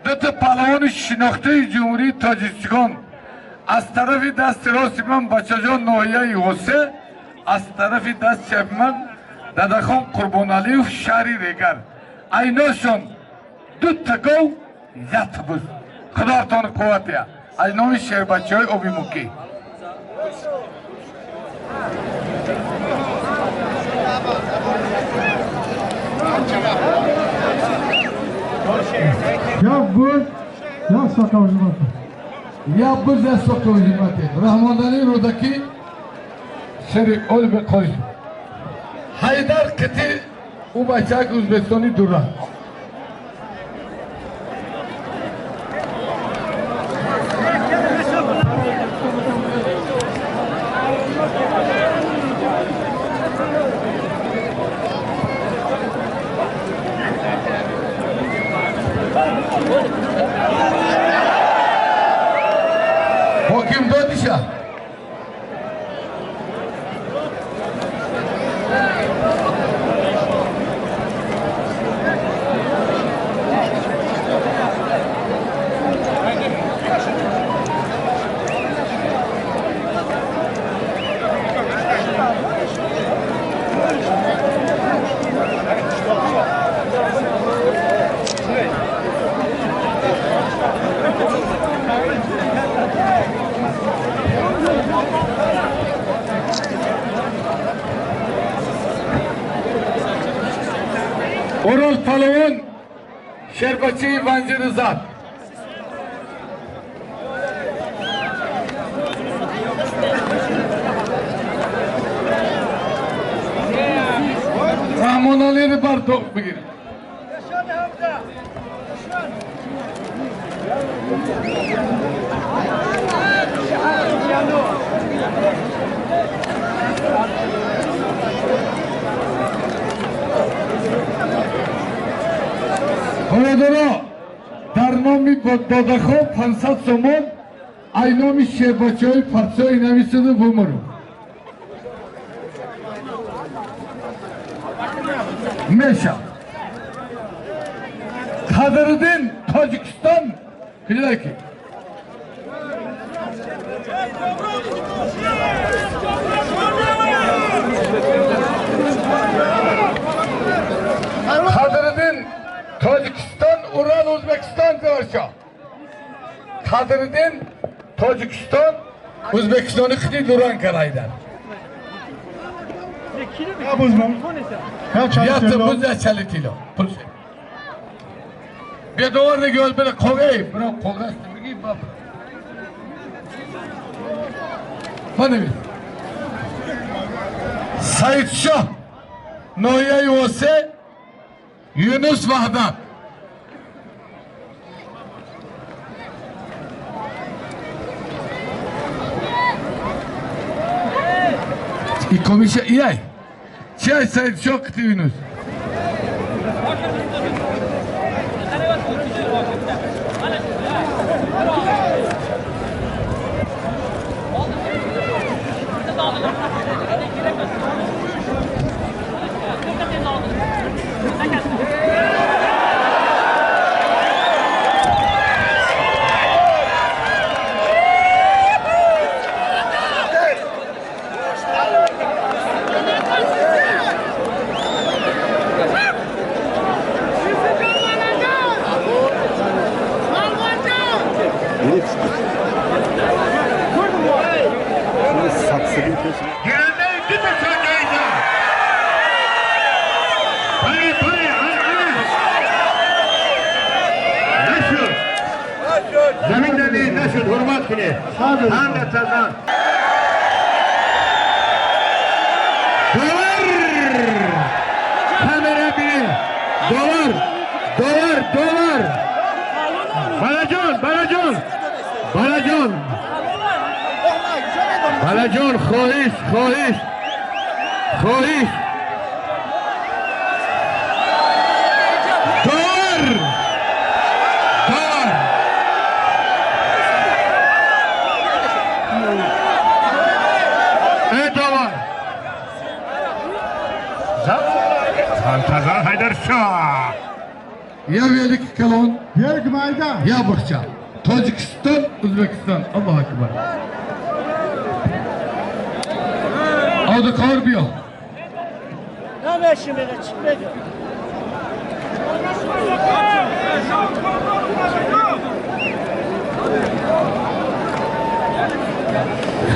Дута паҳлавони шинохтаи Ҷумҳурии Тоҷикистон аз тарафи дасти рости ман Бачаҷон ноҳияи Ҳосе, аз тарафи дасти чапи ман Дадахон Қурбоналиев шаҳри Регар. Айношон дута гов як буз. Худоатон қувват я. Аз номи шербачаҳои оби мукӣ. Як буз, як сока ужимати. Як буз, як сока ужимати. Раҳмонали Рӯдакӣ шери олби қош. Ҳайдар қити ӯ бачаак Ӯзбекистони дура. Ҳоким додиша. Орол паловон шербачаи Ванҷиризад. Раҳмоналиро бар бигир. Бародаро, дар номи Додахо 500 сомон ай номи шербачаҳои парчаҳои нависаду бумуру. Меша. Қадриддин Тоҷикистон куҷое? Қадриддин Тоҷикистон, Урал, Ӯзбекистон заворшо. Қадриддин Тоҷикистон, Ӯзбекистони қити дуран карайдан. Я бузмам. Я чали Якта тилло. Буз, як чали тилло. Пул. Бедовар неги бира қоғай, бира қоғас меги баб. Мана Саидшоҳ ноҳияи Восе Юнус Ваҳдат. И комиссия ияй. Чи ай Саидшоҳ қити Юнус? زمین دادی نشد حرمت کنه هم دستان Dolar! Kamera biri! Dolar! Dolar! Dolar! Balajon! Balajon! Balajon! Balajon, хоҳиш, хоҳиш, хоҳиш! Доллар! Доллар! Э, доллар! Тантазан Хайдаршоҳ. Я велик калон, Велик майда. Я бахча. Tojikiston, O'zbekiston. Allohu akbar. Abduqahhor biyo.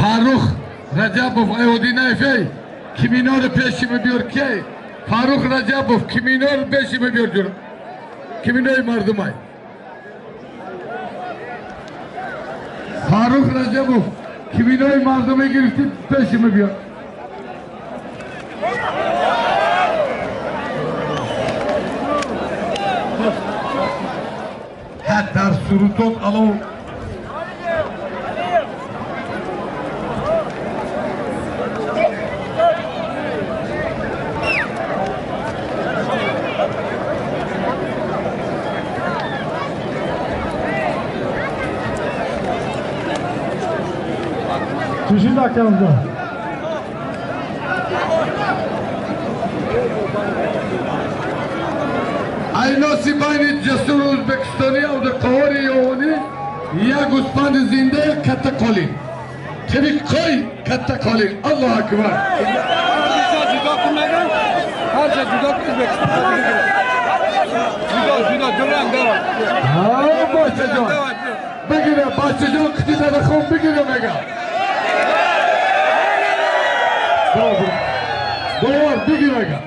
Farruh Rajabov Ayodinayev ey kiminor peshimi biyor ki? Farruh Rajabov kiminor peshimi biyor diyor. Kiminoy mardumay. Farruh Rajabov kiminoy mardumay girifti peshimi biyor. Hatta suruton alov Чеши дакамда. Aynosi bayni cesur O'zbekistoni Abduqahhor Yovoni ya guspand zinde katta qoling. Tirik qo'y katta qoling. Allohu akbar. Judo qilmagan, har judo O'zbekistonda. Judo, judo, durang, davom. Ha, Boshchajon. Bigire Boshchajon qitida xon bigire mega. Doğru. Doğru, bigire mega.